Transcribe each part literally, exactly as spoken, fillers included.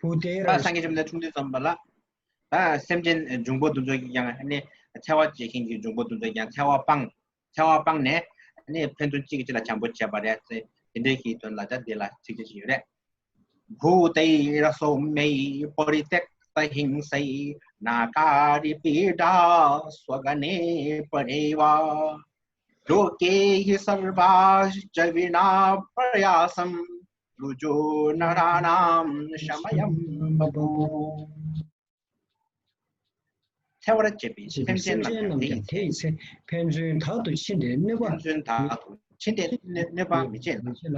བུ་དེ་ར། སངས་རྒྱས་བཅོམ་ལྡན་འདས་འཁྲུངས་དུས་ཙམ་པ་ལ། ད་སེམས་ཅན་འབྱུང་པོ་འདི་ཚོ་ཡང་ནི་འཚེ་བ་བྱེད་མཁན་གྱི་འབྱུང་པོ་འདི་ཚོ་ཡང་འཚེ་བ་སྤངས། འཚེ་བ་སྤངས་ནས་ནི་ཕན་ཚུན་གཅིག་གིས་གཅིག་ལ་བྱམས་པོ་བྱས་པ་རེད་ཟེར། དེ་འདྲའི་གི་དོན་ལ་ད་འདི་ལ་ཚིགས་བཅད་ཅིག་ཡོད་རེད། भूतैरसौम्यैः परित्यक्तहिंसैर्नाकारि पीडां स्वगणे परे वा। लोके हि सर्वाश्च विना प्रयासं रुजो नराणां शमयं बभूव། འཚེ་བར་བྱེད་པའི་སེམས་ཅན་རྣམས་ཀྱང་དེ་ཡི་ཚེ། ཕན་ཚུན་བདག་ཏུ་ཕྱིན་ཏེ་གནོད་པ། ཕན་ཚུན་བདག་ཏུ་ཕྱིན་ཏེ་གནོད་གནོད་པ་མི་བྱེད་ལ། མི་བྱེད་ལ།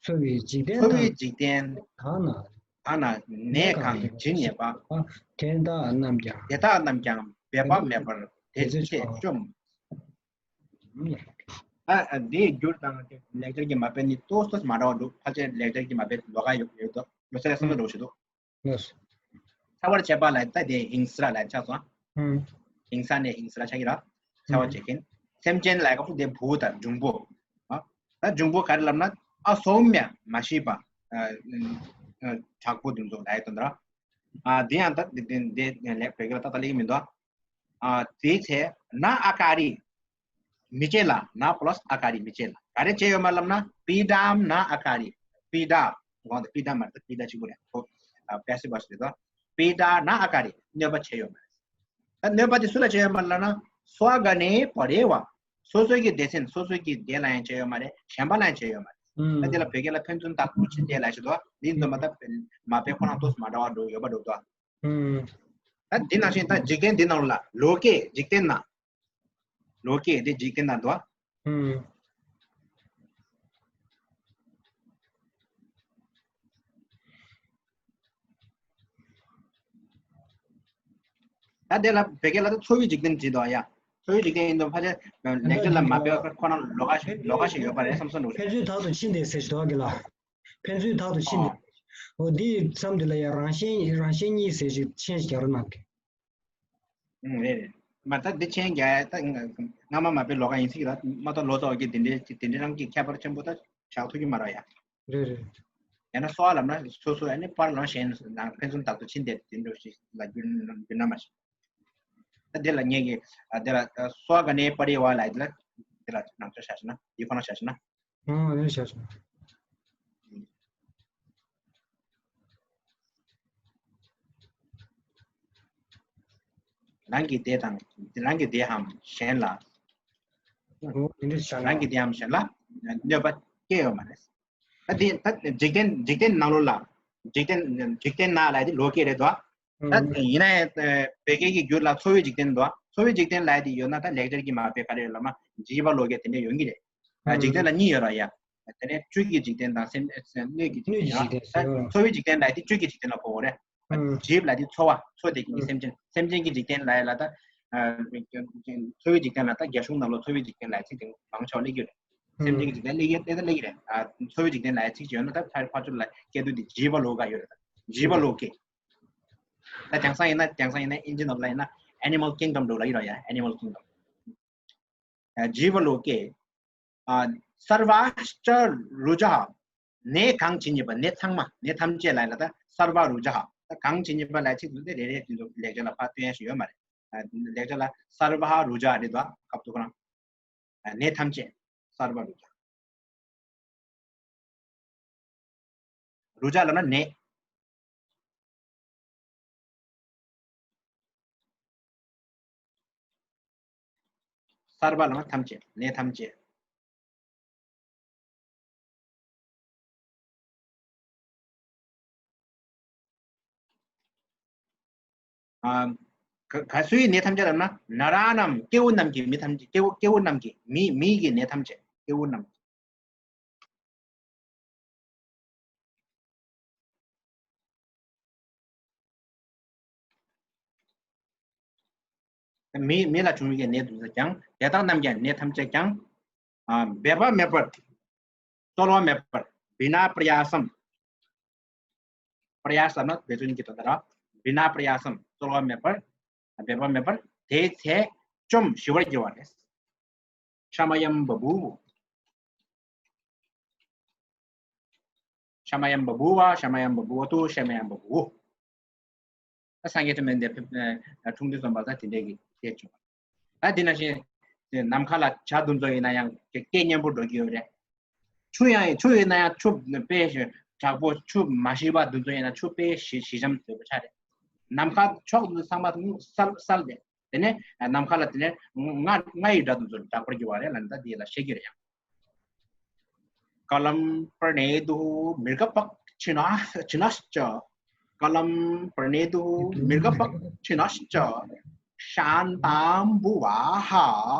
འཚོ་བའི་འཇིག་རྟེན་འཚོ་བའི་འཇིག་རྟེན་དག་ན། དག་ན་ནད་གང་ཇི་སྙེད་པ། དེ་དག་རྣམས་ཀྱང་དེ་དག་རྣམས་ཀྱང་འབད་པ་མེད་པར་དེ་ཚེ་བཅོམ། ཨ་ཨ་འདིའི་འགྱུར་དང་ལེགས་སྦྱར་གྱི་མ་དཔེ་ནི་ཏོག་ཙམ་མ་འདྲ་བ་འདུག་ཕལ་ཆེར་ལེགས་སྦྱར་གྱི་མ་དཔེ་ལོགས་ཀ་ཡོད་ཡོད་དོ། ཡོད་ས་རེད་བསམ་བློ་འགྲོ་ཞིག་འདུག་ལགས། འཚེ་བར་བྱེད་པ་ལ་ད་དེ་ཧིང་སྲ་ལ་ཆགས་སོང་། ཧིང་ས་ནས་ཧིང་སྲ་ཆགས་ཀྱི་ར། འཚེ་བ་བྱེད་མཁན། སེམས་ཅན་ལ་སྐབས་སུ་དེ་བུ་དང་འབྱུང་པོ། ཨ། ད་འབྱུང་པོ་ག་རེ་ལབ་ན། ཨ་སོམ་ཡ་མ་ཤེས་པ། ཨ་ཨ་དྲག་པོ་དེ་ཚོ་ལ་ཡོད་དོ་འདྲ། ཨ་དེ་ཡང་ད་དེ་དེ་དེ་ལེགས་བོད་སྐད་ལ་ཏག་ཏག་ལེགས་མི་འདུག་ཨ་དེའི་ཚེ་ན་ཨ་ཀ་རི། མི་བྱེད་ལ། ན་པ་ལ་སི་ཨ་ཀ་རི་མི་བྱེད་ལ། ག་རེ་བྱས་ཡོད་མ་ལབ་ན། པི་ཌཱ་ན་ཨ་ཀ་རི། པི་ཌཱ། གོང་དུ་པི་ཌཱ་མ་རེད། པི་ཌཱ་གཅིག་པུ་རེད། ཁོ་པེ་སིབ་བོ་ཡེ་སི་རེད་དོ། པི་ཌཱ་ན་ཨ་ཀ་རི། གནོད་པ་བྱས་ཡོད་མ་རེད། ད་གནོད་པ་དེ་སུ་ལ་བྱས་ཡོད་མ་ལབ་ན། སྭ་ག་ཎེ་པ་རེ་བ། སོ་སོའི་གི་སྡེ་ཚན། སོ་སོའི་གི་སྡེ་ལ་ཡང་བྱས་ཡོད་མ་རེད། གཞན་པ་ལ་ཡང་བྱས་ཡོད་མ་རེད། ད་དེ་ལ་བོད་སྐད་ལ་ཕན་ཚུན་བདག་ཏུ་ཕྱིན་ཏེ་ལབ་ཞིག་འདུག་འདི་ཚོ་མ་ད་མ་དཔེ་ཁོ་རང་ཏོག་ཙམ་མ་འདྲ་བ་འགྲོ་ཡོད་པ་འགྲོ་འདུག་ད་འདི་ནང་བཞིན་ད་འཇིག་རྟེན་འདི་ནང་ལ་ལོ་ཀེ་འཇིག་རྟེན་ན། ལོ་ཀེ་དེ་འཇིག་རྟེན་ན་འདུག་ཨ། ད་དེ་ལ་བོད་སྐད་ལ་ད་འཚོ་བའི་འཇིག་རྟེན་བྲིས་འདུག་ཡ། འཚོ་བའི་འཇིག་རྟེན་ཡིན་དུས་ཕལ་ཆེར་ལེགས་སྦྱར་ལ་མ་དཔེ་ཁོ་རང་ལོགས་ཀ་ཞིག་ལོགས་ཀ་ཞིག་ཡོད་པ་རེད་བསམ་བསམ་འདུག་ཕན་ཚུན་བདག་ཏུ་ཕྱིན་ཏེ་ཟེར་ཞིག་འདུག་གི་ལ། ཕན་ཚུན་བདག་ཏུ་ཕྱིན་ཏེ། འོ་འདིའི་མཚམས་འདི་ལ་ཡང་རང་གཞན་རང་གཞན་གཉིས་ཟེར་ཞིག་མཆན་ཞིག་རྒྱག་རོགས་གནང་གི། ཨང་། རེད་རེད། མ་ད་འདི་མཆན་རྒྱག་ཡ་ད་སྔ་མ་མ་དཔེ་ལོགས་ཀ་ཡིན་སྲིད་ཀྱི་ར། མ་གཏོགས་ལོ་ཙཱ་བ་གིས་འདི་འདྲའི་འདི་འདྲའི་རང་གི་ཁྱད་པར་ཆེན་པོ་ད་བཞག་ཐུབ་ཀྱི་མ་རེད་ཡ། རེད་རེད། ཡང་ན་གསོ་བ་ལབ་ན་སོ་སོ་ཨ་ནི་པར་ལངས་གཞན་ལ་ཕན་ཚུན་བདག་ཏུ་ཕྱིན་ཏེ་དེ་འདྲ་ཞིག་ལ་བསྒྱུར་ན་བསྒྱུར་ན་མ་ཤེས། ད་འདི་ལ་ངེད་ཀྱིས་ཨ་འདི་ལ་སྭ་ག་ཎེ་པ་རེ་བ་ལབ་ཡ་འདི་ལ་འདི་ལ་ནང་ཆོས་བཞག་ཤེ་ན་འདི་ཁོ་ན་བཞག་ཤེ་ན། ཨང་། ཨ་ནི་བཞག་ཤེ་ན། རང་གི་སྡེ་དང་། རང་གི་སྡེའམ་གཞན་ལ། འོ་དེ་འདྲ་བྱས་ན། རང་གི་སྡེའམ་གཞན་ལ་གནོད་པ་སྐྱེལ་ཡོད་མ་རེད། ད་དེ་ད་འཇིག་རྟེན་འཇིག་རྟེན་ནང་ལོགས་ལ། འཇིག་རྟེན་འཇིག་རྟེན་ན་ལབ་ཡ་དེ་ལོ་ཀེ་རེད་དོ། ད་ཡིན་ན་ཡང་བོད་སྐད་ཀྱི་འགྱུར་ལ་འཚོ་བའི་འཇིག་རྟེན་དོ། འཚོ་བའི་འཇིག་རྟེན་ལབ་ཡ་དེ་ཡོད་ན་ད་ལེགས་སྦྱར་གྱི་མ་དཔེ་ག་རེ་ཡོད་ལབ་ན་ཇི་བ་ལོ་ཀེ་དེ་འདྲ་ཡོང་གི་རེད། ཨ། འཇིག་རྟེན་ལ་གཉིས་ཡོད་ར་ཡ། དེ་ནས་བཅུད་ཀྱི་འཇིག་རྟེན་དང་སེམས་སེམས་སྣོད་ཀྱི་འཇིག་རྟེན་ཡོད་ར། ད་འཚོ་བའི་འཇིག་རྟེན་ལབ་ཡ་དེ་བཅུད་ཀྱི་འཇིག་རྟེན་ལ་གོ་དགོས་རེད། ཨ། ཨང་། བྱེད་ལབ་ཡ་དེ་འཚོ་བ་འཚོ་བསྡད་མཁན་གྱི་སེམས་ཅན། སེམས་ཅན་གྱི་འཇིག་རྟེན་ལབ་ཡ་ལ་ད། ཨ། འཚོ་བའི་འཇིག་རྟེན་ལ་ད་རྒྱ་གཞུང་ནང་ལོགས་འཚོ་བའི་འཇིག་རྟེན་ལབ་ཡ་ཚིག་དེ་མང་ཆེ་བ་སླེབས་ཀྱི་ཡོད་རེད། སེམས་ཅན་གྱི་འཇིག་རྟེན་སླེབས་ཀྱི་སླེབས་ད་སླེབས་ཀྱི་རེད། ཨ། འཚོ་བའི་འཇིག་རྟེན་ལབ་ཡ་ཚིག་ཅིག་ཡོད་ན་ད་ཕར་ཕར་ཚུར་ལ་སྐད་དོད་དེ་ཇི་བ་ལོ་ཀ་ཡོད་རེད། ད་ཇི་བ་ལོ་ཀེ། ད་དེང་སང་ཡིན་ན་དེང་སང་ཡིན་ན་ཨིན་ཇི་ནང་ལ་ཡིན་ན་Animal Kingdom འགྲོ་ལབ་ཀྱི་རེད་ཡ། Animal Kingdom། ཨ། ཇི་བ་ལོ་ཀེ། ཨ། སརྦ་ཤ་རུ་ཇ། ནད་གང་ཇི་སྙེད་པ། ནད་ཚང་མ། ནད་ཐམས་ཅད་ལབ་ཡ་ལ་ད་སརྦ་རུ་ཇ། ད་གང་ཇི་སྙེད་པ་ལབ་ཡ་ཚིག་དེ་རེ་རེ་དེ་ཚོ་ལེགས་སྦྱར་ལ་ཕར་སྟོན་ཡ་ཞིག་ཡོད་མ་རེད། ཨ། ལེགས་སྦྱར་ལ་སརྦ་རུ་ཇ་རེད་དོ། སྐབས་ཐོག་ཁོ་རང་། ཨ། ནད་ཐམས་ཅད། སརྦ་རུ་ཇ། རུ་ཇ་ལབ་ན་ནད། སརྦ་ལབ་ན་ཐམས་ཅད། ནད་ཐམས་ཅད། ཨ། ག་ག་སུའི་ནད་ཐམས་ཅད་ལབ་ན། ནཱ་རཱ་ནཱམ། སྐྱེ་བོ་རྣམས་ཀྱི། མི་ཐམས་ཅད། སྐྱེ་བོ་སྐྱེ་བོ་རྣམས་ཀྱི། མི་མི་གི་ནད་ཐམས་ཅད། སྐྱེ་བོ་རྣམས་ཀྱི། མི་མི་ལ་བྱུང་བའི་ནད་དུ་ཀྱང་། དེ་དག་རྣམས་ཀྱང་ནད་ཐམས་ཅད་ཀྱང་། ཨ། འབད་པ་མེད་པར། རྩོལ་བ་མེད་པར། བི་ན་པྲ་ཡ་སམ། པྲ་ཡ་སམ་ལབ་ན་འབད་བརྩོན་གྱི་དོན་དག་རེད། བི་ན་པྲ་ཡ་སམ། རྩོལ་བ་མེད་པར། འབད་པ་མེད་པར། དེའི་ཚེ་བཅོམ་ཞི་བར་འགྱུར་བ་རེད། ཤ་མ་ཡམ་བ་བུ། ཤ་མ་ཡམ་བ་བུ་བ། ཤ་མ་ཡམ་བ་བུ་བ་ཏུ། ཤ་མ་ཡམ་བ་བུ། ད་སངས་རྒྱས་བཅོམ་ལྡན་འདས་ཕེབས་ཨ་འཁྲུངས་དུས་ཙམ་པ་ད་དེ་འདྲའི་གི་དེ་བྱུང་། ད་དེ་ནང་བཞིན་ནམ་མཁའ་ལ་བྱ་དེ་ཚོ་ཡིན་ན་ཡང་སྐད་སྙན་པོ་འགྲོ་གི་ཡོད་རེད། ཆུ་ཡང་ཆུ་ཡིན་ན་ཡང་ཆུ་དཔེ་དྲག་པོ་ཆུ་མ་ཞི་བ་དེ་ཚོ་ཡིན་ན་ཆུ་དཔེ་ཞི་ཞི་འཇམ་བཟོས་པ་ཆགས་རེད། ནམ་མཁའ་ཕྱོགས་དེ་ཚོ་ཚང་མ་གསལ་གསལ་རེད། དེ་ནས་ནམ་མཁའ་ལ་དེ་ནས་རྔ་རྔ་ཡི་སྒྲ་དེ་ཚོ་འཇགས་པར་གྱུར་པ་རེད་ལབ་ནས་ད་འདི་ལ་བཤད་ཀྱི་རེད་ཡང་། कलं प्रणेदुः मृगपक्षिणश्च। कलं प्रणेदुः मृगपक्षिणश्च शान्ताम्बुवाः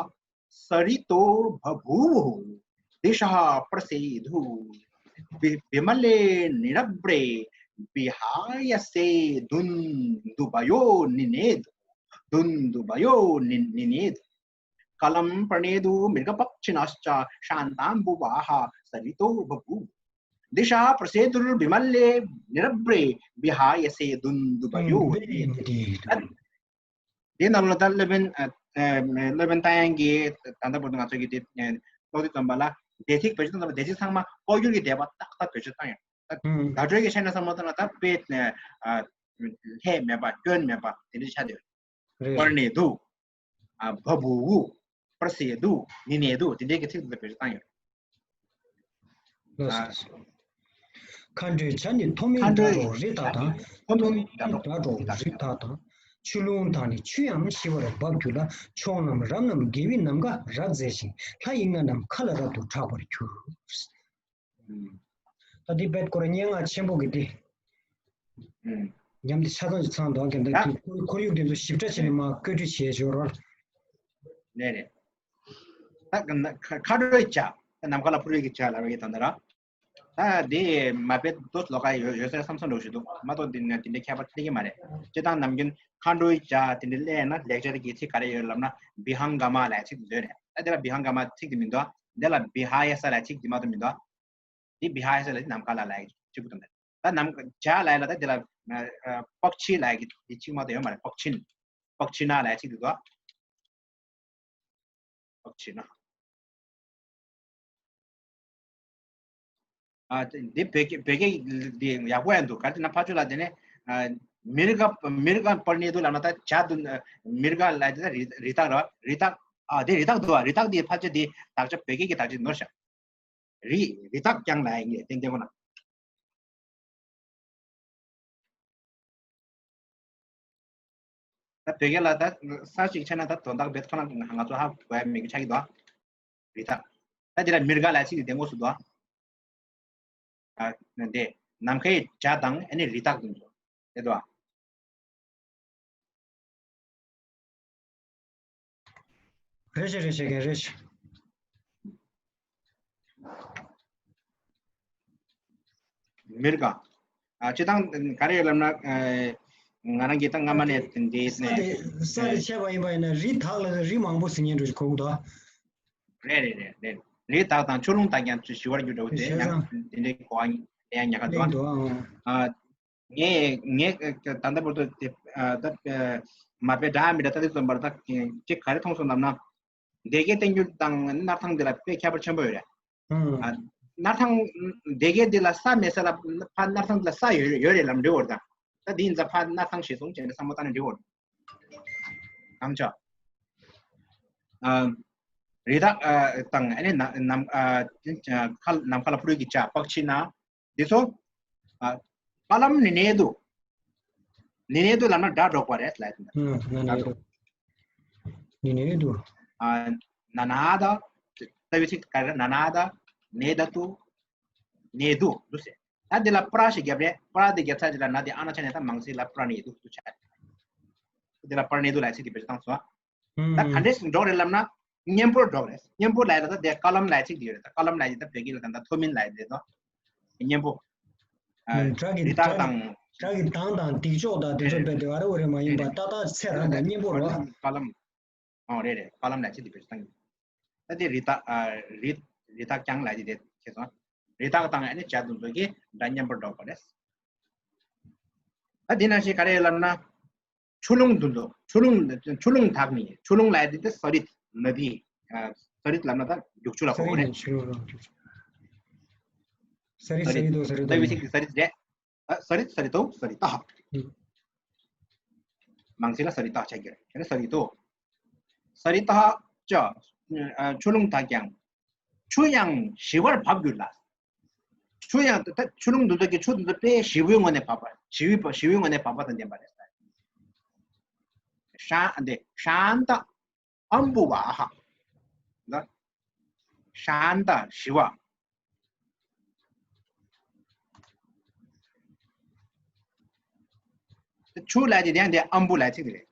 सरितो बभूवुः। दिशः प्रसेदुः वि- विमले निरभ्रे विहायसे दुन्दुभयो निनेदुः। दुन्दुभयो नि- निनेदुः। कलं प्रणेदुः मृगपक्षिणश्च शान्ताम्बुवाः सरितो बभूवुः। दिशः प्रसेदुर्विमले निरभ्रे विहायसे दुन्दुभयो निनेदुः། དེ་ནང་ལ་ད་སློབ་དཔོན་ཨ་ཨ་སློབ་དཔོན་རྟ་དབྱངས་ཀྱིས་ད་ལྟ་བར་དུ་ང་ཚོ་གི་དེ་ཨ་ཀློག་དུས་ཙམ་པ་ལ་སྡེ་ཚིག་བེད་སྤྱོད་ཙམ་པ་སྡེ་ཚིག་ཚང་མ་ལྐོག་གྱུར་གྱི་སྡེ་པ་ཏག་ཏག་བེད་སྤྱོད་བཏང་ཡོད། ད་ཨུམ། བརྡ་སྤྲོད་ཀྱི་ཆ་ནས་བསམ་བློ་བཏང་ན་ད་དཔེ་ཨ་ལྷད་མེད་པ་སྐྱོན་མེད་པ་དེ་འདྲ་ཆགས་བསྡད་ཡོད། རེད། པར་ནི་དུ། ཨ་བ་བུ་བུ། པར་སི་དུ། ནི་ནེ་དུ། དེ་འདྲའི་གི་ཚིག་དེ་ཚོ་བེད་སྤྱོད་བཏང་ཡོད། ལགས་སོ། མཁའ་འགྲོའི་བྱ་ནི་ཐོགས་མེད་སྒྲ་སྒྲོགས་རི་དྭགས་དང་། ཐོགས་མེད་སྒྲ་སྒྲོགས་རི་དྭགས་དང་། ཆུ་ཀླུང་དག་ནི་ཆུ་ཡང་ཞི་བར་འབབ་གྱུར་ལ། ཕྱོགས་རྣམས་རབ་རྣམས་དགེ་བའི་ནམ་མཁའ་རབ་མཛེས་ཤིང་། ལྷ་ཡི་རྔ་རྣམས་མཁའ་ལ་རབ་ཏུ་གྲགས་པར་གྱུར། ད་འདི་རྦད་ཁོ་རང་སྙན་ངག་ཆེན་པོ་གི་འདི། ཉམས་འདི་ཆ་ཚང་ཞིག་ཚང་འདུག་གི་འདི་ད་ཁོར་ཡུག་འདི་ཚོ་ཞིབ་ཕྲ་བྱས་ནས་མར་བཀོད་སྒྲིག་བྱས་ཞོར་རོ། རེད་རེད། ད་མཁའ་འགྲོའི་བྱ། ནམ་མཁའ་ལ་འཕུར་བའི་གི་བྱ་ལབ་ཡག་གི་ད་འདི་ར། ད་འདི་མ་དཔེ་ཏོག་ཙམ་ལོགས་ཀ་ཡོད་ཡོད་ས་རེད་བསམ་བསམ་འདྲ་བོ་ཞིག་འདུག་མ་གཏོགས་འདི་ནི་འདི་འདྲའི་ཁྱད་པར་ཆེ་གི་མ་རེད། སྤྱིར་བཏང་ནམ་རྒྱུན་མཁའ་འགྲོའི་བྱ་དེ་འདྲ་གླེང་ན་ལེགས་སྦྱར་གྱི་ཚིག་ག་རེ་ཡོད་ལབ་ན་བི་ཧང་ག་མ་ལབ་ཚིག་དེ་ཡོད་རེད། ད་འདི་ལ་བི་ཧང་ག་མ་ཚིག་དེ་མི་འདུག་འདི་ལ་བི་ཧ་ཡ་ས་ལབ་ཚིག་དེ་མ་གཏོགས་མི་འདུག་འདི་བི་ཧ་ཡ་ས་ལབ་ཚིག་ནམ་མཁའ་ལ་ལབ་ཚིག་གི་དོན་རེད། ད་ནམ་བྱ་ལབ་ལ་ད་འདི་ལ་པག་ཆི་ལབ་ཀྱི་འདི་ཚིག་མ་གཏོགས་ཡོད་མ་རེད། པག་ཆིན། པག་ཆི་ན་ལབ་ཚིག་དེ་འདུག་པག་ཆི་ན། ཨ་འདི་བོད་སྐད་བོད་སྐད་འདི་ཡག་པོ་ཡང་འདུག་ག་དེ་ན་ཕ་ཆོས་ལ་དེ་ནས་མིར་ག་མིར་ག་པར་ནི་དུ་ལ་ན་ད་བྱ་དུ་མིར་ག་ལ་དེ་རི་རི་དྭགས་ར་རི་དྭགས། ཨ་དེ་རི་དྭགས་འདུག་རི་དྭགས་འདི་ཕ་ཆོས་འདི་དག་ཆ་བོད་སྐད་ཀྱི་དག་ཆ་ནོར་ཤག་རི་རི་དྭགས་ཀྱང་ལ་ཡིན་ཏན་ཏན་ཁོ་ན། ད་བོད་སྐད་ལ་ད་ས་ཞིག་ཆ་ན་ད་དོན་དག་བེད་ཁོ་ན་ང་ཚོ་ཧ་གོ་ཡ་མེད་གི་ཆགས་ཀྱི་འདུག་རི་དྭགས། ད་འདི་ལ་མིར་ག་ལ་ཚིག་འདི་དེ་ངོ་སུ་འདུག་ཨ་འདི་ནམ་མཁའི་བྱ་དང་ཨ་ནི་རི་དྭགས་དེ་ཚོ་དེ་འདུག་རེད་ཤག་རེད་ཤག་རེད་ཤག་མིར་ག་ཨ་སྤྱིར་བཏང་ག་རེ་ཡོད་ལབ་ན། ཨ་ང་རང་གིས་ད་སྔ་མ་ནས་འདི་ས་ནས་དེ་ས་དེ་ཆད་པ་ཡིན་པ་ཡིན་ན་རི་དྭགས་ལ་རི་མང་པོ་ཟེར་མཁན་འདྲ་ཞིག་གོ་གི་འདུག་རེད་རེད་རེད་རེད། རི་དྭགས་དང་ཆུ་ཀླུང་དག་ཀྱང་ཞི་བར་གྱུར་འདྲ་བོ་དེ་ཡང་དེ་འདྲའི་གོ་བ་ལེན་ཡག་འདུག་ཨ། ངས་ངས་ད་ལྟ་བར་དུ་དེ་ད་མ་དཔེ་འདྲ་མི་འདྲ་ལྟ་དུས་ཙམ་པར་ད་ཅིག་ག་རེ་མཐོང་སོང་ལབ་ན། སྡེ་བརྒྱད་བསྟན་འགྱུར་དང་སྣར་ཐང་འདི་ལ་དཔེ་ཁྱད་པར་ཆེན་པོ་ཡོད་རེད། ཨ་སྣར་ཐང་སྡེ་བརྒྱད་འདི་ལ་ས་མེད་ས་ལ་ཕར་སྣར་ཐང་འདི་ལ་ས་ཡོད་ཡོད་རེད་ལབ་འདྲི་བར་དང་། ད་འདི་ཡིན་ཙང་ཕར་སྣར་ཐང་ཞེས་གསུངས་བྱས་ནས་བསམ་བློ་བཏང་ནས་འདྲི་བར་དང་ཆ། ཨ་རི་དྭགས་ཨ་དང་ཨ་ནི་ནམ་ནམ་ཨ་ཁ་ནམ་མཁའ་ལ་འཕུར་གྱི་བྱ་པག་ཕྱི་ན། འདི་ཚོ། ཨ། ཀ་ལམ་ནི་ནེ་དུ། ནི་ནེ་དུ་ལབ་ན་སྒྲ་སྒྲོག་པ་རེད་ལབ་ཡོད། ཨ་ནི་ནི་ནེ་དུ། ཨ། ན་ན་ད། རྩ་བའི་ཚིག་ག་རེ་ན་ན་ད། ནེ་ད་དུ། ནེ་དུ་དུ་ཟེར། ད་འདི་ལ་པྲ་ཞིག་བརྒྱབ་རེད། པྲ་འདི་བརྒྱབ་ཚར་རྗེས་ལ་ན་འདི་ཨ་ན་ཆ་ནས་ད་མང་ཚིག་ལ་པྲ་ནི་དུ་དུ་ཆ། འདི་ལ་པྲ་ནི་དུ་ལབ་ཚིག་འདི་བེད་སྤྱོད་བཏང་སོང་། ད་ག་འདྲས་སེ་འགྲོ་རེད་ལབ་ན། གཉེན་པོར་འགྲོ་རེད། གཉེན་པོ་ལབ་ཡ་ད་ལྟ་དེ་ཀ་ལམ་ལབ་ཚིག་དེ་ཡོད་རེད། ད་ཀ་ལམ་ལབ་ཡ་ད་བོད་སྐད་ལ་ད་ལྟ་ཐོ་མིན་ལབ་ཡ་དེ་ད་གཉེན་པོ། ཨ། སྒྲ་གི་རི་དྭགས་དང་། སྒྲ་གི་གདངས་དང་སྡིག་ཕྱོགས་དང་དེ་ཚོ་རྦད་དེ་ཨ་རི་འོ་རེ་མ་ཡིན་པ་ཏག་ཏག་ཚེ་རང་དང་གཉེན་པོ་རེད་བ། ཀ་ལམ། ཨོ་རེད་རེད། ཀ་ལམ་ལབ་ཚིག་དེ་བེད་སྤྱོད་བཏང་གི། ད་དེ་རི་དྭགས། ཨ། རི་རི་དྭགས་ཀྱང་ལབ་ཚིག་དེ་ཁྱེད་ཚོ། རི་དྭགས་དང་ཨ་ནི་བྱ་དུ་ཚོ་གི་སྒྲ་གཉེན་པོར་འགྲོ་དགོས་རེད། ད་དེ་ནང་བཞིན་ག་རེ་ཡོད་ལབ་ན། ཆུ་ཀླུང་དུ་འདུག་ཆུ་ཀླུང་། ཆུ་ཀླུང་དག་ནི། ཆུ་ཀླུང་ལབ་ཡ་དེ་ས་རི་ནི་དེ། ཨ། ས་རི་ལབ་ན་ད་རྒྱུག་ཆུ་ལ་གོ་གི་རེད། ས་རི་ས་རི་དོ་ས་རི་དོ། ས་རི་ས་རི་དོ་ས་རི་ད། ཨ། ས་རི་ས་རི་དོ་ས་རི་ད། མང་ཚིག་ལ་ས་རི་ཏ་ཆགས་ཀྱི་རེད། དེ་ནས་ས་རི་ཏོ། ས་རི་ཏ་ཅ། ཆུ་ཀླུང་དག་ཀྱང་། ཆུ་ཡང་ཞི་བར་བབས་གྱུར་ལ། ཆུ་ཡང་ད་ཆུ་ཀླུང་འདི་ཚོ་གི་ཆུ་འདི་ཚོ་དཔེ་ཞི་བའི་ངང་ནས་བབས་པ། ཞི་བའི་ཞི་བའི་ངང་ནས་བབས་པ་དང་ལྡན་པ་རེད། ཤཱན་འདི་ཤཱན་ཏ་ཨམ་བུ་ཝ་ཧ། ན། ཤཱན་ཏ་ཞི་བ། ཆུ་ལ་དེ་དེ་ཡང་དེ་ཨམ་བུ་ལ་ཚིག་དེ་རེད།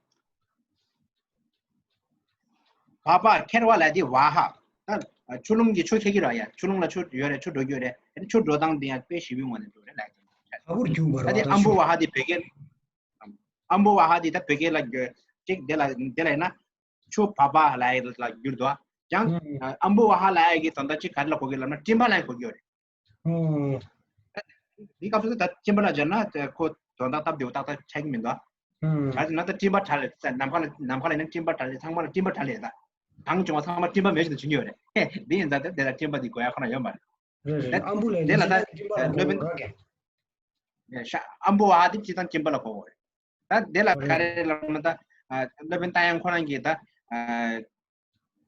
བ་བ་ཁེར་བ་ལ་དེ་ཝ་ཧ། ད་ཆུ་ཀླུང་གི་ཆུ་ཁེ་གི་ར་ཡ། ཆུ་ཀླུང་ལ་ཆུ་ཡོད་རེད། ཆུ་འགྲོ་རྒྱུ་རེད། ཆུ་འགྲོ་སྟངས་དེ་ཡང་དཔེ་ཞི་བའི་ངང་ནས་འགྲོ་རེད་ལ། ད་དེ་ཨམ་བུ་ཝ་ཧ་དེ་བོད་སྐད། ཨམ་བུ་ཝ་ཧ་དེ་ད་བོད་སྐད་ལ་གཅིག་དེ་ལ་དེ་ལ་ཡིན་ན། ཆུ་བ་བ་ལ་ཡི་ལ་བསྒྱུར་འདུག་ཀྱང་། ཨམ་བུ་ཝ་ཧ་ལ་ཡི་གི་དོན་དག་ཅིག་ག་རེ་ལ་གོ་གི་ལབ་ན་སྤྲིན་པ་ལ་ཡི་གོ་གི་ཡོད་རེད། འདི་སྐབས་སུ་ད་སྤྲིན་པ་ལ་སྦྱར་ན་ཁོ་དོན་དག་སྟབས་བདེ་པོ་ཏག་ཏག་ཆགས་ཀྱི་མི་འདུག་ག་ཟེར་ན་ད་སྤྲིན་པ་བྲལ་རེད། ནམ་མཁའ་ལ་ནམ་མཁའ་ལ་ཡིན་ན་སྤྲིན་པ་བྲལ་རེད། ཚང་མ་ལ་སྤྲིན་པ་བྲལ་རེད། ད་གང་བྱུང་བ་ཚང་མ་སྤྲིན་པ་མེད་བཞིན་དུ་བྱུང་གི་ཡོད་རེད། འདི་ཡིན་ཙང་ད་དེ་ལ་སྤྲིན་པ་འདི་དགོས་ཡ་ཁོ་ན་ཡོད་མ་རེད། རེད་རེད། ཨམ་བུ་ལ་དེ་ལ་ད་སྤྲིན་པ་ལ་གོ་དགོས་ར་གས། ཤ་ཨམ་བུ་ཝ་ཧ་དེ་སྤྱིར་བཏང་སྤྲིན་པ་ལ་གོ་དགོས་རེད། ད་དེ་ལ་ག་རེ་ལབ་ན་ད། སློབ་དཔོན་རྟ་དབྱངས་ཁོ་རང་གིས་ད།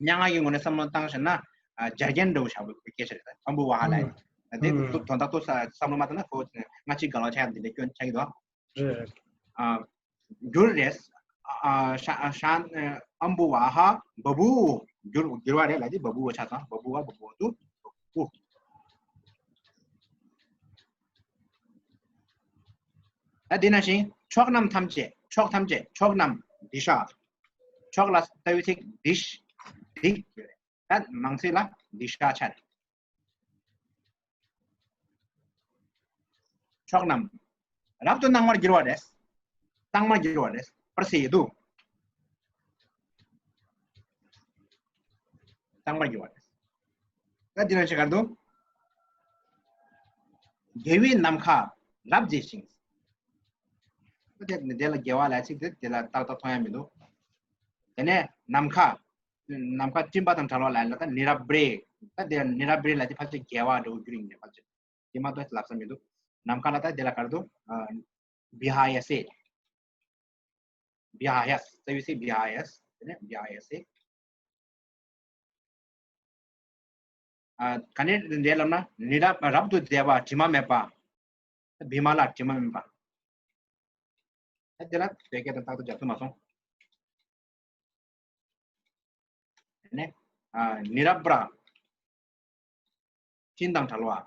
སྙན་ངག་གི་ངོས་ནས་བསམ་བློ་བཏང་བྱས་ན། རྒྱ་རྒྱན་འདྲ་བོ་བཞག་པའི་སྐད་ཆ་རེད། ད་ཨམ་བུ་ཝ་ཧ་ལ་ཡི། ད་དེ་དོན་དག་ཏུ་བསམ་བློ་མ་བཏང་ན་ཁོ་སྔ་ཕྱི་འགལ་བ་ཆགས་ཡ་འདི་འདྲ་སྐྱོན་ཆགས་ཀྱི་འདུག་རེད་རེད། འགྱུར་རེད། ཤ་ཤ་ཨམ་བུ་ཝ་ཧ་བ་བུ་འགྱུར་འགྱུར་བ་རེད་ལ་དེ་བ་བུ་བ་ཆགས་སོང་། བ་བུ་བ་བ་བུ་བ་དུ་བ་བུ། ད་དེ་ནང་བཞིན་ཕྱོགས་རྣམས་ཐམས་ཅད། ཕྱོགས་ཐམས་ཅད། ཕྱོགས་རྣམས་དི་ཤ། ཕྱོགས་ལ་ལྟ་བའི་ཚིག་དི་ཤ། དི་ད་མང་ཚིག་ལ་དི་ཤ་ཆ་རེད། ཕྱོགས་རྣམས། རབ་ཏུ་སྣང་བར་འགྱུར་བ་རེད། སྣང་བར་འགྱུར་བ་རེད། པར་སི་ཡི་དུ། སྣང་བར་འགྱུར་བ་རེད། ད་འདི་ནང་བཞིན་གར་དུ། རྒྱལ་བའི་ནམ་མཁའ་རབ་མཛེས་ཤིང་། ད་དེ་ལ་རྒྱལ་བ་ལ་ཚིག་དེ་དེ་ལ་ཏག་ཏག་མཐོང་ཡ་མི་འདུག་དེ་ནས་ནམ་མཁའ། ནམ་མཁའ་སྤྲིན་པ་དང་བྲལ་བ་ལ་ལ་ད་ནི་རབ་རེ། ད་དེ་ནི་རབ་རེ་ལ་དེ་ཕལ་ཆེར་རྒྱལ་བ་འདྲ་བོ་རྒྱུ་རིང་ནས་ཕལ་ཆེར། དེ་མ་གཏོགས་ལབ་ས་མི་འདུག་ནམ་མཁའ་ལ་ད་དེ་ལ་གར་དུ། བི་ཧ་ཡ་སེ། བི་ཧ་ཡ་སེ། ས་ཡུ་སེ་བི་ཧ་ཡ་སེ། དེ་ནས་བི་ཧ་ཡ་སེ། ག་ནས་འདྲེ་ལབ་ན་ནི་རབ་རབ་ཏུ་མཛེས་པ་དྲི་མ་མེད་པ། བི་མ་ལ་དྲི་མ་མེད་པ། ད་དེ་ལ་བོད་སྐད་དང་རྟག་ཏུ་སྦྱར་ཐུབ་མ་སོང་། ནས། ནི་རབ་ར། སྤྲིན་དང་བྲལ་བ།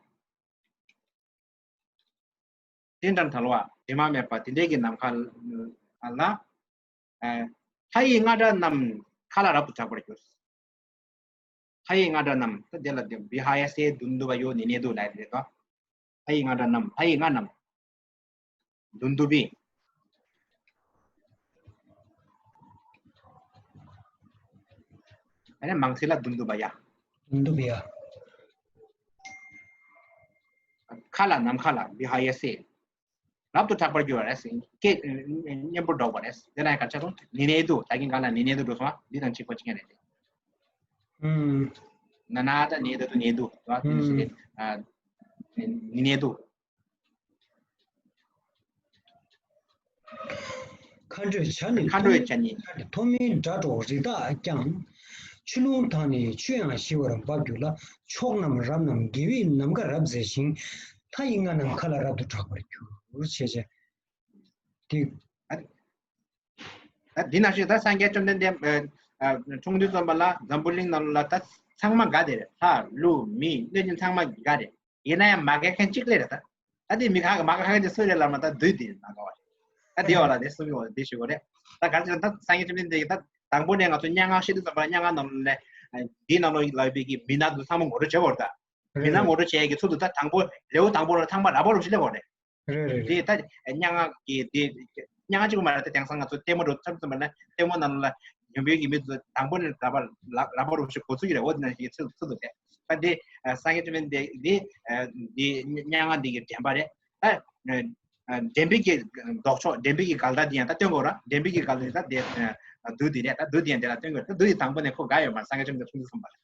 སྤྲིན་དང་བྲལ་བ་དྲི་མ་མེད་པ་དེ་འདྲའི་གི་ནམ་མཁའ་ལ། ལྷ་ཡི་རྔ་སྒྲ་རྣམས་མཁའ་ལ་རབ་ཏུ་གྲགས་པར་གྱུར། ལྷ་ཡི་རྔ་སྒྲ་རྣམས་ད་དེ་ལ་བི་ཧ་ཡ་སེ་དུན་དུ་བ་ཡོ་ནི་ནེ་དུ་ལ་རེད་དོ། ལྷ་ཡི་རྔ་སྒྲ་རྣམས། ལྷ་ཡི་རྔ་རྣམས། དུན་དུ་བི། ཨ་ནི་མང་ཚིག་ལ་དུན་དུ་བ་ཡ། དུན་དུ་བི་ཡ། མཁའ་ལ་ནམ་མཁའ་ལ་བི་ཧ་ཡ་སེ། རབ་ཏུ་གྲགས་པར་གྱུར་བ་རེད། སྐད་སྙན་པོ་སྒྲོག་པ་རེད། དེ་ན་ག་ཆ་རུང་ནི་ནེ་དུ་ད་གིན་ག་ལ་ནི་ནེ་དུ་འགྲོ་སོང་བ་འདི་དང་གཅིག་པ་གཅིག་རྐྱང་རེད། ཨུམ། ན་ན་ད་ནེ་ད་དུ་ནེ་དུ་ད་དེ་ནི་ཨུམ། ནི་ནེ་དུ། མཁའ་འགྲོས་བྱ་ནི། མཁའ་འགྲོས་བྱ་ནི། ཐོག་མའི་སྒྲ་སྒྲོགས་རི་དྭགས་ཀྱང་། ཆུ་ཀླུང་དག་ནི་ཆུ་ཡང་ཞི་བར་འབབ་གྱུར་ལ། ཕྱོགས་རྣམས་རབ་རྣམས་རྒྱལ་བའི་ནམ་མཁའ་རབ་མཛེས་ཤིང་། ལྷ་ཡི་རྔ་རྣམས་མཁའ་ལ་རབ་ཏུ་གྲགས་པར་གྱུར། ཞེས་བྱ། དེ། ད་འདི་ནང་བཞིན་ད་སངས་རྒྱས་བཅོམ་ལྡན་འདས་ཨ་ཨ་འཁྲུངས་དུས་ཙམ་པ་ལ་འཛམ་བུ་གླིང་ནང་ལ་ད་ཚང་མ་དགའ་བསྡད་རེད། ལྷ་ཀླུ་མི་གནོད་སྦྱིན་ཚང་མ་དགའ་རེད། ཡིན་ན་ཡང་མ་དགའ་མཁན་གཅིག་ལས་རེད་ད། ད་དེ་མི་ག་ག་མ་དགའ་མཁན་དེ་སུ་རེད་ལབ་ན་ད་བདུད་དེ་མ་དགའ་བ་རེད། ད་དེ་བ་ལ་དེ་གསུང་གི་བ་དེ་ཞུ་གོ་རེད། ད་ག་ཚོད་ད་སངས་རྒྱས་བཅོམ་ལྡན་འདས་ཀྱིས་ད་དང་པོ་ནས་ང་ཚོ་སྙན་ངག་བཤད་དུས་ཙམ་པ་ལ་སྙན་ངག་ནང་ལ་འདིའི་ནང་ལ་ལབ་པའི་གི་མི་སྣ་དེ་ཚང་མ་ངོ་སྤྲོད་བྱེད་དགོས་རེད་ད། མི་སྣ་ངོ་སྤྲོད་བྱེད་ཡས་ཀྱི་ཚུལ་དུ་ད་དང་པོ་ལེའུ་དང་པོ་ལ་ཚང་མ་ར་བ་རུ་ཞིག་སླེབས་དགོས་རེད། རེད་རེད་རེད། དེ་ད་སྙན་ངག་གི་དེ་སྙན་ངག་གཅིག་པུ་མ་རེད་དེ། དེང་སང་ང་ཚོ་ལྟད་མོ་འགྲོ་ཚར་ཙམ་པ་ན་ལྟད་མོ་ནང་ལ་ཡོང་བའི་གི་མི་ཚོ་དང་པོ་ནས་ར་བ་ལ་ར་བ་རུ་ཞིག་གོ་ཚུལ་གྱི་རེད། འོ་དེ་ནང་བཞིན་ཚུལ་ཚུལ་དུ་རེད། ད་དེ་སངས་རྒྱས་བཅོམ་ལྡན་འདས་དེ་དེ་སྙན་ངག་འདི་གི་འདྲེན་པ་རེད། ད་འདྲེན་པའི་གི་ལྡོག་ཕྱོགས། འདྲེན་པའི་གི་འགལ་ཟླ་འདི་ཡང་ད་སྟོན་དགོས་ར། འདྲེན་པའི་གི་འགལ་ཟླ་འདི་ད་དེ་བདུད་འདི་རེད། ད་བདུད་འདི་ཡང་དེ་ལ་སྟོན་དགོས་རེད། ད་བདུད་འདི་དང་པོ་ནས་ཁོ་དགའ་ཡོད་མ་རེད། སངས་རྒྱས་བཅོམ་ལྡན་འདས་འཁྲུངས་དུས་ཙམ་པ་ལ།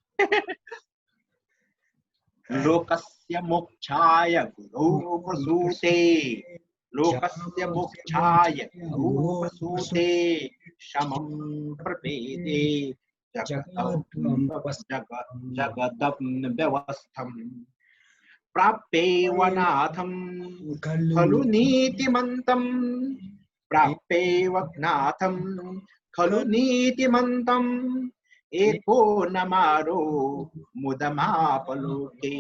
लोकस्य मोक्षाय गुरोः प्रसूते। लोकस्य मोक्षाय रूपसूते शमं प्रपेदे जगदम्ब जग जगदम्बवस्थं प्राप्येव नाथं खलु नीतिमन्तं प्राप्येव नाथं खलु नीतिमन्तम् एको न मारो मुदमापलोके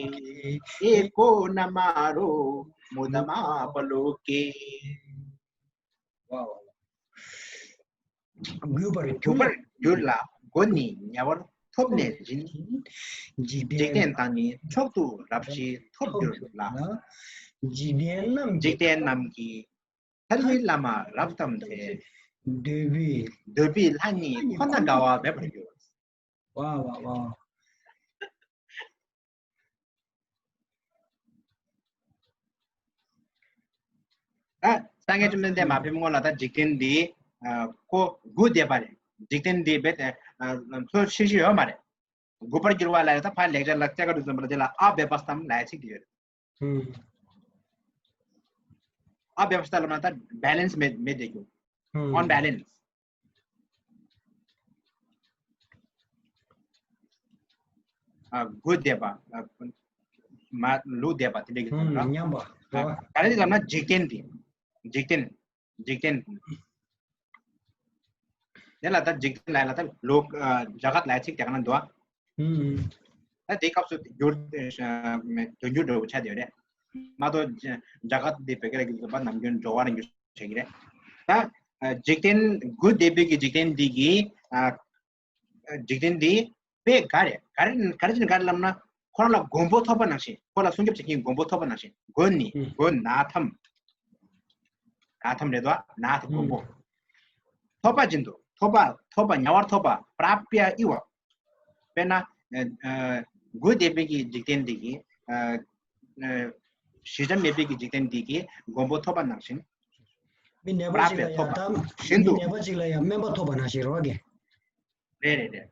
एको न मारो मुदमापलोके གུས་པར་གུས་པར་གྱུར་ལ་སྒོ་ནས་ཉེ་བར་ཐོབ་ནས་བཞིན། འཇིག་རྟེན་དང་ནི་མཆོག་ཏུ་རབ་ཞི་ཐོབ་གྱུར་ལ། འཇིག་རྟེན་རྣམས་ཀྱི་ཐར་བའི་བླ་མ་རབ་བལྟམས་ཏེ། འདོད་པའི་འདོད་པའི་ལྷ་ཉིད་ཁོ་ན་འགལ་བ་མེད་པར་གྱུར། ཝ་ཝ་ཝ། ད་སངས་རྒྱས་བཅོམ་ལྡན་འདས་མ་ཕེབས་སྔོན་ལ་ད་འཇིག་རྟེན་འདི་ཁོ་སྒུག་བསྡད་པ་རེད། འཇིག་རྟེན་འདི་རྦད་དེ་འཚོ་ཤེས་ཤེས་ཡོད་མ་རེད། སྒུག་པར་འགྱུར་བ་ལ་ད་ཕར་ལེགས་སྦྱར་ལ་རྩེ་དགའ་བསྡུས་གསུམ་པ་ལ་དེ་ལ་ཨ་བྷྱ་བ་སྟམ་ལབ་ཡ་ཚིག་དེ་ཡོད་རེད། ཨ་བྷྱ་བ་སྟ་ལབ་ན་ད་བྷེ་ལེན་སི་མེད་མེད་དེ་རྒྱུ། ཨོན་བྷེ་ལེན་སི། ཨ་སྒུག་བསྡད་པ། ཨ་མ་ལུས་བསྡད་པ་དེ་འདྲ་གི་དོན་རེད། ཉམས་པ། ག་རེ་ལབ་ན་འཇིག་རྟེན་དེ། འཇིག་རྟེན། འཇིག་རྟེན། དེ་ལ་ད་འཇིག་རྟེན་ལ་ལ་ད་ལོ་ཨ་རྒྱ་གར་ལ་ཚིག་རྒྱ་གར་ན་འདུག་ཨ། ད་དེ་སྐབས་སུ་འགྱུར་དོན་འགྱུར་འགྲོ་བོ་ཆགས་བསྡད་ཡོད་རེད། མ་གཏོགས་རྒྱ་གར་དེ་བོད་སྐད་ལ་གི་བ་ནམ་རྒྱུན་འགྲོ་བ་རང་རྒྱུ་ཆགས་ཀྱི་རེད། ད་འཇིག་རྟེན་སྒུག་བསྡད་པའི་གི་འཇིག་རྟེན་འདི་གི་ཨ། འཇིག་རྟེན་འདི་དཔེ་ག་རེ་ག་རེ་ག་རེ་བྱས་ནས་ག་རེ་ལབ་ན། ཁོ་རང་ལ་མགོན་པོ་ཐོབ་པ་ནང་བཞིན། ཁོ་ལ་སྲུང་སྐྱོབ་བྱེད་མཁན་མགོན་པོ་ཐོབ་པ་ནང་བཞིན། མགོན་ནི་མགོན་ནཱ་ཐམ། ནཱ་ཐམ་རེད་དོ། ནཱ་ཐམ་མགོན་པོ། ཐོབ་པ་བཞིན་དུ་ཐོབ་པ་ཐོབ་པ་ཉེ་བར་ཐོབ་པ་པྲཱ་པྱ་ཨི་བ། དཔེར་ན་སྒུག་བསྡད་པའི་གི་འཇིག་རྟེན་འདི་གི་ཞི་འཇམ་མེད་པའི་གི་འཇིག་རྟེན་འདི་གི་མགོན་པོ་ཐོབ་པ་ནང་བཞིན། མི་ནད་པ་ཞིག་ལ་ཡང་དམ་མི་ནད་པ་ཞིག་ལ་ཡང་སྨན་པ་ཐོབ་པ་ནང་བཞིན་རོགས་གི། རེད་རེད་རེད།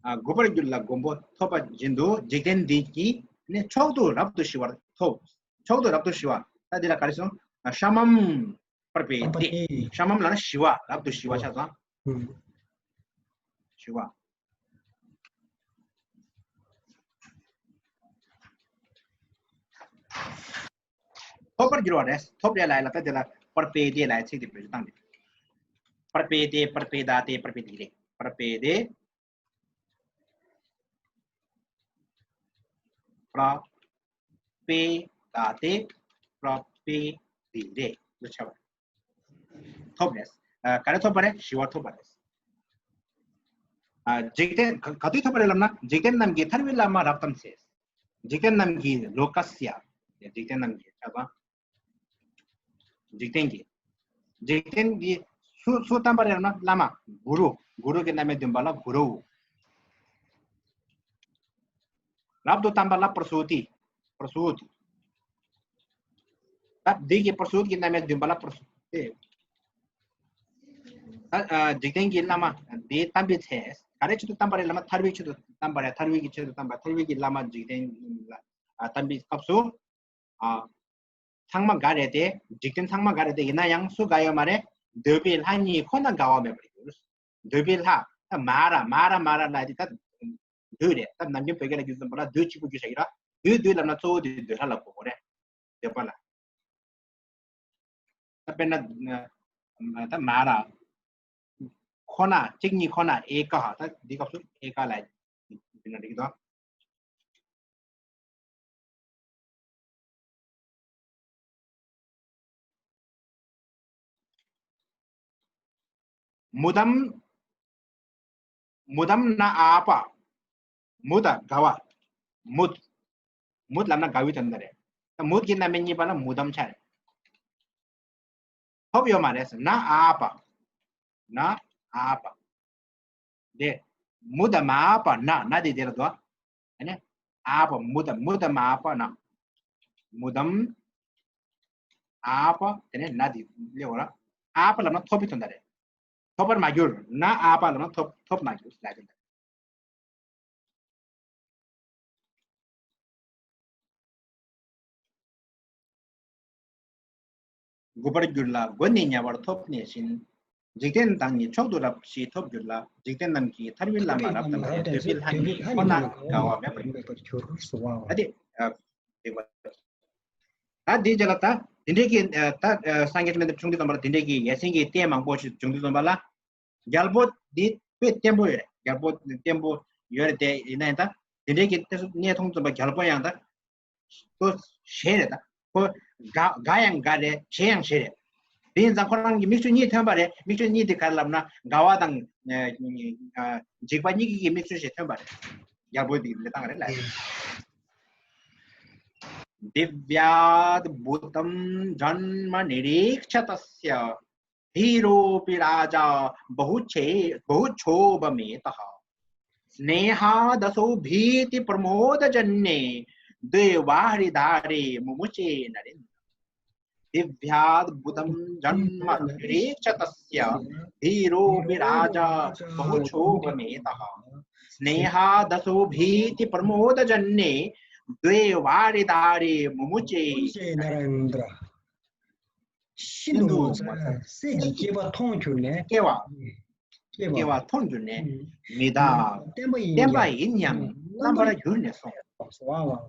ཨ་སྒུག་པར་གྱུར་ལ་མགོན་པོ་ཐོབ་པ་བཞིན་དུ་འཇིག་རྟེན་འདི་ཡིས་ནི་མཆོག་ཏུ་རབ་ཏུ་ཞི་བར་ཐོབ། མཆོག་ཏུ་རབ་ཏུ་ཞི་བ། ད་འདི་ལ་ག་རེ་སོང་། ཤ་མམ་པར་པེ་ཏེ། ཤ་མམ་ལ་ན་ཞི་བ། རབ་ཏུ་ཞི་བ་ཆགས་སོང་། ཞི་བ། ཐོབ་པར་འགྱུར་བ་རེད། ཐོབ་རེད་ལ་ཡ་ལ་ད་དེ་ལ་པར་པེ་ཏེ་ལ་ཡ་ཚིག་དེ་བེད་སྤྱོད་བཏང་དེ། པར་པེ་ཏེ་པར་པེ་ད་ཏེ་པར་པེ་ཏེ་རེད། པར་པེ་ཏེ། པྲ་པེ་ད་ཏེ་པྲ་པེ་ཏེ་རེད་འདུ་ཆ་བ། ཐོབ་རེད། ཨ་ག་རེ་ཐོབ་པ་རེད། ཞི་བ་ཐོབ་པ་རེད། ཨ་འཇིག་རྟེན་ག་ག་དུས་ཐོབ་པ་རེད་ལབ་ན། འཇིག་རྟེན་རྣམས་ཀྱི་ཐར་བའི་བླ་མ་རབ་བལྟམས་ཚེ། འཇིག་རྟེན་རྣམས་ཀྱི་ལོ་ཀ་སི་ཡ། འཇིག་རྟེན་རྣམས་ཀྱི་ཆ་ཚང་། འཇིག་རྟེན་གྱི། འཇིག་རྟེན་གྱི་སུ་སུ་བལྟམས་པ་རེད་ལབ་ན་བླ་མ་གུ་རུ། གུ་རུ་གི་རྣམ་དབྱེ་བདུན་པ་ལ་གུ་རུ། རབ་ཏུ་བལྟམས་པ་ལ་པྲ་སུ་ཏི། པྲ་སུ་ཏི། ད་འདི་གི་པྲ་སུ་ཏི་གི་རྣམ་དབྱེ་བདུན་པ་ལ་པྲ་སུ་ཏི། ད་ཨ་འཇིག་རྟེན་གྱི་བླ་མ་འདི་བལྟམས་པའི་ཚེ། ག་རེ་ཆེད་དུ་བལྟམས་པ་རེད་ལབ་ན་ཐར་བའི་ཆེད་དུ་བལྟམས་པ་རེད། ཐར་བའི་གི་ཆེད་དུ་བལྟམས་པ། ཐར་བའི་གི་བླ་མ་འཇིག་རྟེན་ལ་ཨ་བལྟམས་པའི་སྐབས་སུ། ཨ་ཚང་མ་དགའ་རེད་དེ། འཇིག་རྟེན་ཚང་མ་དགའ་རེད་དེ། ཡིན་ན་ཡང་སུ་དགའ་ཡོད་མ་རེད། འདོད་པའི་ལྷ་ཉིད་ཁོ་ན་དགའ་བ་མེད་པར་གྱུར། འདོད་པའི་ལྷ། ད་མ་ར་མ་ར་མ་ར་ལ་དེ་ད་འདོད་རེད། ད་ནམ་རྒྱུན་བོད་སྐད་ལ་རྒྱུ་ཙམ་པ་ལ་འདོད་གཅིག་པུ་རྒྱུ་བྱ་གི་ར། འདོད་འདོད་ལབ་ན་གཙོ་བོ་དེ་འདོད་ལྷ་ལ་གོ་དགོས་རེད། འདོད་པ་ལ། ད་དཔེར་ན་ད་མ་ར། ཁོ་ན་གཅིག་ཉིད་ཁོ་ན་ཨེ་ཀ་ཧ། ད་འདི་སྐབས་སུ་ཨེ་ཀ་ལ་འདི་ན་འགྲིག་གི་འདུག་མུ་དམ། མུ་དམ་ན་ཨ་པ། མུ་ད་དགའ་བ། མུད། མུད་ལབ་ན་དགའ་བའི་དོན་དག་རེད། ད་མུད་ཀྱི་རྣམ་དབྱེ་གཉིས་པ་ལ་མུ་དམ་ཆ་རེད། ཐོབ་ཡོད་མ་རེད་ཟེར་ན་ཨ་པ། ན་ཨ་པ། དེ་མུ་ད་མ་པ་ན། ན་དེ་དེ་ལ་དོ། ཨ་ནི་ཨ་པ་མུ་ད། མུ་ད་མ་པ་ན། མུ་དམ་ཨ་པ། དེ་ནས་ན་དེ་ལེའོ་ར། ཨ་པ་ལབ་ན་ཐོབ་པའི་དོན་དག་རེད། ཐོབ་པར་མ་གྱུར། ན་ཨ་པ་ལབ་ན་ཐོབ་ཐོབ་མ་གྱུར་ལབ་དོན་དག་མགུ་བར་འགྱུར་ལ་མགོ་ནི་ཉེ་བར་ཐོབ་ནས་བཞིན། འཇིག་རྟེན་དང་ནི་མཆོག་ཏུ་རབ་ཞེས་ཐོབ་གྱུར་ལ། འཇིག་རྟེན་རྣམས་ཀྱི་ཐར་པའི་ལམ་མ་རབ་ཏུ་བསྔགས་ཏེ། འདོད་པའི་ལྷ་ཉིད་ཁོ་ན་འགལ་བ་མེད་པར་གྱུར། ད་དེ་ཨ་དེ་བ། ད་དེ་རྗེས་ལ་ད་དེ་འདྲའི་གི་ཨ་ད་ཨ་སངས་རྒྱས་བཅོམ་ལྡན་འདས་བྱུང་དུས་ཙམ་པ་ལ་དེ་འདྲའི་གི་ཡ་མཚན་གྱི་རྟེན་མང་པོ་ཞིག་བྱུང་དུས་ཙམ་པ་ལ། རྒྱལ་པོ་འདི་དཔེ་བརྟན་པོ་ཡོད་རེད། རྒྱལ་པོ་བརྟན་པོ་ཡོད་རེད་དེ། ཡིན་ན་ཡང་ད་དེ་འདྲའི་གི་གནས་མཐོང་ཙམ་པ་རྒྱལ་པོ་ཡང་ད་ཁོ་ཞེ་རེད། ད་ཁོ་དགའ་དགའ་ཡང་དགའ་རེད། ཞེ་ཡང་ཞེ་རེད། དེ་ཡིན་ཙང་ཁོ་རང་གི་མིག་ཆུ་གཉིས་ཐོན་པ་རེད། མིག་ཆུ་གཉིས་དེ་ག་རེ་ལབ་ན་དགའ་བ་དང་ཨ་ཨ་འཇིགས་པ་གཉིས་ཀྱི་གི་མིག་ཆུ་ཞིག་ཐོན་པ་རེད། རྒྱལ་པོ་དེ་འདི་སྟངས་རེད་ལ། दिव्याद्भुतं जन्म निरीक्ष्य तस्य धीरोऽपि राजा बहुक्षे बहुक्षोभमेतः। स्नेहादसो भीतिप्रमोदजन्ये द्वे वा हृदारे मुमुचे नरेन्द्र। दिव्याद्भुतं जन्म निरीक्ष्य तस्य धीरोऽपि राजा बहुक्षोभमेतः। स्नेहादसो भीतिप्रमोदजन्ये द्वे वा हृदारे मुमुचे नरेन्द्र। ཤིན་ཏུ་ངོ་མཚར། སྲས་ཀྱི་སྐྱེ་བ་མཐོང་གྱུར་ནས། སྐྱེ་བ། སྐྱེ་བ། སྐྱེ་བ་མཐོང་གྱུར་ནས། ཨུ། མི་རྟག་བརྟན་པ་ཡིན་བརྟན་པ་ཡིན་ཡང་རྣམ་པར་གྱུར་ནས་སོང་། ཨ་ཨ།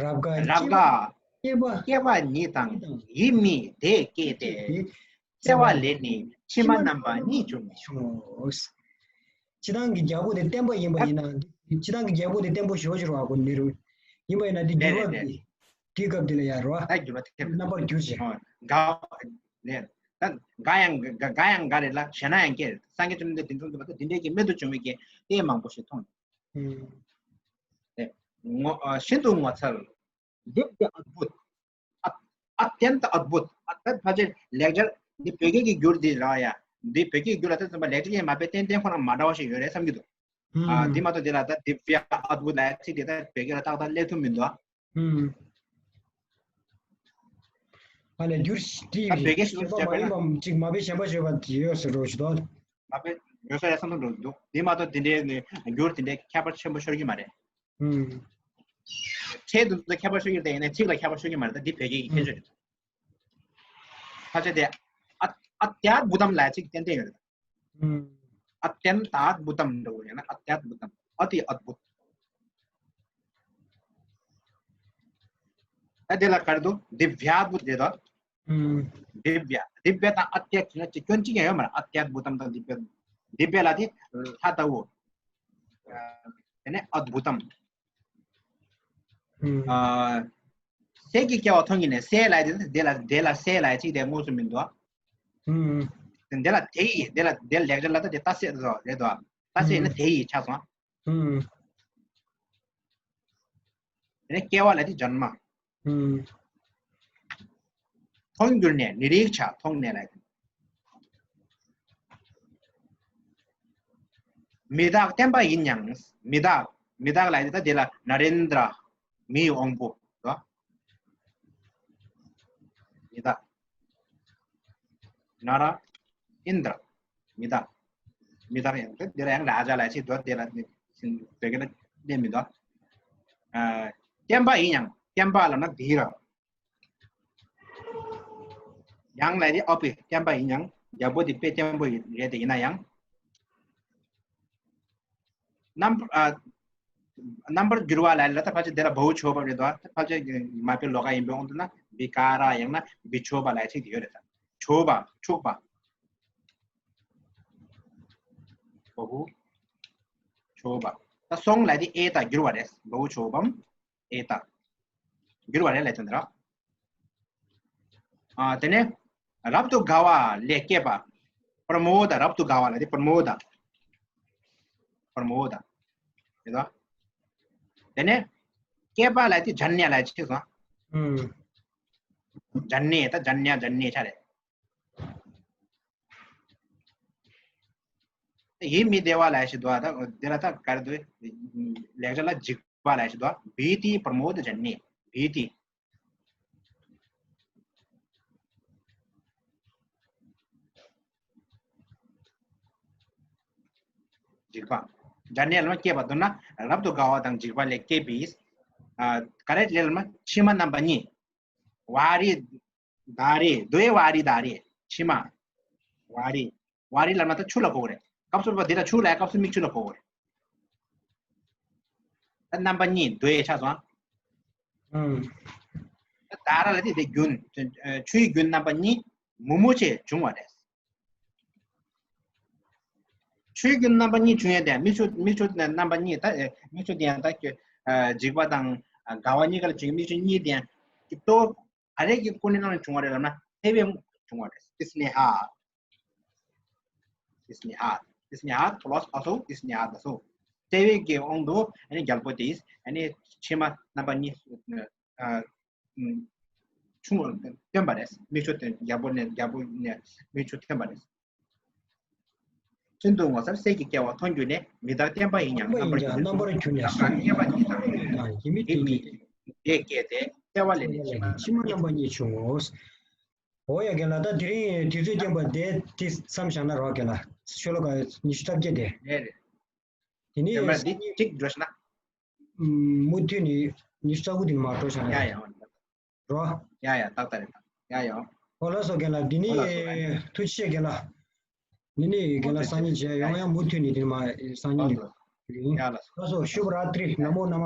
རབ་དགའ། རབ་དགའ། སྐྱེ་བ། སྐྱེ་བ་ཉིད་དང་ཡིད་མི་དེས་བསྐྱེད་དེ། བརྩེ་བ་ལས་ནི་མཆི་མ་རྣམ་པ་གཉིས་བྱུང་། བྱུང་། སྤྱི་བཏང་གི་རྒྱལ་པོ་དེ་བརྟན་པ་ཡིན་པ་ཡིན་ན། སྤྱི་བཏང་གི་རྒྱལ་པོ་དེ་བརྟན་པོ་ཞེ་པོ་ཅིག་རེད་བ། ཁོ་ནི་རུ་ཡིན་པ་ཡིན་ན་དེ་འགྱུར་བ། རེད་རེད་རེད། དེའི་སྐབས་དེ་ལ་ཡང་རོ། ད་འགྱུར་བ་ཐེབས། རྣམ་པར་འགྱུར་ཅིག། ཨོ། དགའ། ནས། ད་དགའ་ཡང་དགའ་དགའ་ཡང་དགའ་རེད་ལ། ཞེད་སྣང་ཡང་སྐྱེ་རེད། སངས་རྒྱས་བཅོམ་ལྡན་འདས་དེ་འཁྲུངས་ཐུབ་པ་དང་དེ་འདྲའི་གི་རྨད་དུ་བྱུང་བའི་གི་རྟེན་མང་པོ་ཞིག་མཐོང་། ཨུམ། དེ་ངོ་ཨ་ཤིན་ཏུ་ངོ་མཚར། दिव्य अद्भुत। अत- अत्यंत अद्भुत། ཨ་ད་ཕལ་ཆེར་ལེགས་སྦྱར་འདི་བོད་སྐད་ཀྱི་འགྱུར་འདི་ར་ཡ། འདི་བོད་སྐད་ཀྱི་འགྱུར་ལ་ད་ཚང་མ་ལེགས་སྦྱར་ཡན་མ་དཔེ་ཏན་ཏན་ཁོ་རང་མ་འདྲ་བ་ཞིག་ཡོད་རེད་བསམ་གྱི་འདུག། ཨ་ཨུམ། འདི་མ་གཏོགས་འདི་ལ་ད་दिव्य अद्भुत ལབ་ཡ་ཚིག་དེ་ད་བོད་སྐད་ལ་ཏག་ཏག་སླེབས་ཐུབ་མི་འདུག་ཨ། ཨུམ། ཨ་ལས་འགྱུར་ཞིག་བྲིས། ད་བོད་སྐད་ཞིག་གཞན་པ་བྱས་པ་མ་ཡིན་ཡིན་པ་ཅིག་མ་དཔེ་གཞན་པ་བྱས་པ་ཡོད་ཟེར་རོ་ཞུ་དོ། མ་དཔེ་ཡོད་ས་རེད་བསམ་བསམ་འགྲོ་འདུག། འདི་མ་གཏོགས་འདི་འདྲའི་ནི་འགྱུར་འདི་འདྲའི་ཁྱད་པར་ཆེན་པོ་ཤོར་གྱི་མ་རེད། ཨུམ། ཆེད་དུ་ཁྱད་པར་ཤོར་གྱི་རེད་དེ། ཡིན་ནའི་ཚིག་ལ་ཁྱད་པར་ཤོར་གྱི་མ་རེད། ད་འདི་བོད་སྐད་ཀྱི་ཁྱད་ཆོས་རེད། ཕལ་ཆེར་དེ་ཨ་अत्यद्भुतम् ལབ་ཚིག་ཏན་ཏན་ཡོད་རེད། ཨུམ། अत्यंत अद्भुतम् འདྲ་བོ་ཡང་ན་अत्यद्भुतम्། अति अद्भुत། ཨ་དེ་ལ་ག་རེ་འདུག། दिव्याद्भुत རེད་དོ། ཨུམ། दिव्य། दिव्य དང་अत्य ཅི་ན་ཅི་སྐྱོན་གཅིག་ཀྱང་ཡོད་མ་རེད། अत्यद्भुतम् དང་दिव्य། दिव्य ལ་དེ་ལྷ་ལྟ་བུ། དེ་ནས་अद्भुतम्། ཨུམ། ཨ། སྲས་ཀྱི་སྐྱེ་བ་མཐོང་གྱུར་ནས། སྲས་ལབ་དེ་དེ་ལ་དེ་ལ་སྲས་ལབ་ཅིག་དེ་དངོས་སུ་མི་འདུག། ཨུམ། དེ་ལ་དེ་ཡི་དེ་ལ་དེ་ལེགས་སྦྱར་ལ་ད་དེ་ལྟ་སྲས་དོ་རེད་དོ། ལྟ་སྲས་ཡིན་ན་ཨུམ། དེ་ཡི་ཆགས་སོང་། ཨུམ། དེ་ནས་སྐྱེ་བ་ལབ་དེ་जन्म། ཨུམ། མཐོང་གྱུར་ནས། निरीक्ष्य མཐོང་ནས་ལབ། མི་རྟག་བརྟན་པ་ཡིན་ཡང་། མི་རྟག། མི་རྟག་ལབ་ཡ་དེ་ད་དེ་ལ་नरेंद्र། མིའི་དབང་པོ་རོ། མི་རྟག། नरेंद्र། མི་རྟག། མི་རྟག་ཡང་དེ་ལ་ཡང་राजा ལབ་ཅིག་འདུག། དེ་ལ་བོད་སྐད་ལ་གནས་མི་འདུག། ཨ། བརྟན་པ་ཡིན་ཡང་། བརྟན་པ་ལབ་ན་धीर། ཡང་ལབ་དེ་अपि བརྟན་པ་ཡིན་ཡང་། རྒྱལ་པོ་དེ་དཔེ་བརྟན་པོ་རེད་དེ། ཡིན་ན་ཡང་རྣམ་པར་ཨ། རྣམ་པར་འགྱུར་བ་ལབ་ལ་ད་ཕལ་ཆེར་དེ་ལ་बहुक्षोभ རེད་དོ། ཕལ་ཆེར་མ་དཔེ་ལོགས་ཀ་ཡིན་པའི་དབང་དུ་ན་विकार ཡང་ན་विक्षोभ ལབ་ཅིག་དེ་ཡོད་རེད། ད་क्षोभ འཁྲུགས་པ། बहुक्षोभ། ད་སོང་ལབ་དེ་एता འགྱུར་བ་རེད། बहुक्षोभम् एता འགྱུར་བ་རེད་ལབ་ཅིག་འདི་ར། ཨ། དེ་ནས་རབ་ཏུ་དགའ་བ་ལས་སྐྱེས་པ། प्रमोद། རབ་ཏུ་དགའ་བ་ལབ་དེ་प्रमोद། प्रमोद རེད་དོ། དེ་ནས་སྐྱེས་པ་ལབ་དེ་जन्य ལབ་ཅིག་སོང་། ཨུམ། जन्य། ད་जन्य जन्य ཆ་རེད། ཡིད་མི་བདེ་བ་ལབ་ཞིག་འདུག། ད་དེ་ལ་ད་ག་རེ་འདུག། ལེགས་སྦྱར་ལ་འཇིགས་པ་ལབ་ཞིག་འདུག། भीति प्रमोद जन्य། भीति། འཇིགས་པ། जन्य ལ་སྐྱེས་པ་འདུག་ན། རབ་ཏུ་དགའ་བ་དང་འཇིགས་པ་ལས་སྐྱེས་པའི། ཨ། ག་རེ་ལབ་ན་མཆི་མ་རྣམ་པ་གཉིས། ཝཱ་རི། ད་རེ། དུ་ཝེ་ཝ་རི་ད་རེ། ཕྱི་མ། ཝ་རི། ཝ་རི་ལབ་ན་ད་ཆུ་ལ་གོ་གི་རེད། སྐབས་སུ་བབ་པ་འདི་ལ་ཆུ་ལབ་ཡ། སྐབས་སུ་མིག་ཆུ་ལ་གོ་གི་རེད། ད་རྣམ་པ་གཉིས་དུ་ཝེ་ཆགས་སོང་། ཨང་། ད་ད་ར་ལ་དེ་དེ་རྒྱུན། ཆུའི་རྒྱུན་རྣམ་པ་གཉིས་མུ་མུ་ཆེ་བྱུང་བ་རེད། ཆུའི་རྒྱུན་རྣམ་པ་གཉིས་བྱུང་ཡ་དེ་མིག་ཆུ། མིག་ཆུ་རྣམ་པ་གཉིས། ད་མིག་ཆུ་དེ་ཡང་ད་འཇིགས་པ་དང་དགའ་བ་གཉིས་ཀ་ལ་བྱུང་། མིག་ཆུ་གཉིས་དེ་ཡང་གི་ཏོ། ཨ་རེ་གི་ཀུན་ནས་ནང་ནས་བྱུང་བ་རེད་ལབ་ན་ཐེ་བའི་དབང་བྱུང་བ་རེད། ཨིས་ནེ་ཧ། ཨིས་ནེ་ཧ། ཨིས་ནེ་ཧ་པ་ལོས་ཨ་སོ། ཨིས་ནེ་ཧ་ད་སོ། ཐེ་བའི་གི་དབང་དུ་ཨ་ནི་རྒྱལ་པོ་དེས་ཨ་ནི་ཕྱི་མ་རྣམ་པ་གཉིས་ཨ་ཨ་བྱུང་བ་བཏོན་པ་རེད། མིག་ཆུ་དེ་རྒྱལ་པོ་ནས། རྒྱལ་པོ་ནས་མིག་ཆུ་ཐོན་པ་རེད། ཤིན་ཏུ་ངོ་མཚར་གསེར་གྱི་སྐྱེ་བ་མཐོང་གྱུར་ནས། མི་རྟག་བརྟན་པ་ཡིན་ཡང་རྣམ་པར་གྱུར་ནས། རྣམ་པར་གྱུར་ནས་སོ། ཡིད་མི་བདེ་སྐྱེས་ཏེ། ལྟེ་བ་ལས་ནི་ཕྱི་མ་རྣམ་པ་གཉིས་བྱུང་ངོ་། འོ་ཡ་རྒན་ལགས། ད་དེ་རིང་དུས་ཚོད་རྐྱེན་པས་དེ་དེ་མཚམས་བཞག་ན་རོགས་རྒན་ལགས། ཤོ་ལོ་ཀ་ཉི་ཤུ་རྩ་བརྒྱད་དེ། རེད་རེད། དེ་ནས་ཡོད་མ་རེད། འདི་གཅིག་འགྲོ་ཤི་ན། མུ་མཐུད་ནས་ཉི་ཤུ་རྩ་དགུ་དེ་ནས་མར་འགྲོ་བཞག་ན་ཡ་ཡ། རོ། ཡ་ཡ། ཏག་ཏག་རེད། ཡ་ཡ། ཨོ་ལགས་སོ་རྒན་ལགས། འདི་ནི་ཨོ་ལགས་སོ། ཐུགས་རྗེ་ཆེ་རྒན་ལགས། འདི་ནི་རྒན་ལགས་སང་ཉིན་མཇལ་ཡོང་། ཡང་མུ་མཐུད་ནས་འདི་ནས་མར་སང་ཉིན་ཡོང་། ཡ་ལགས་སོ། ལགས་སོ། ཤུ་བ་ར་ཏྲི། ན་མོ་ན་མ།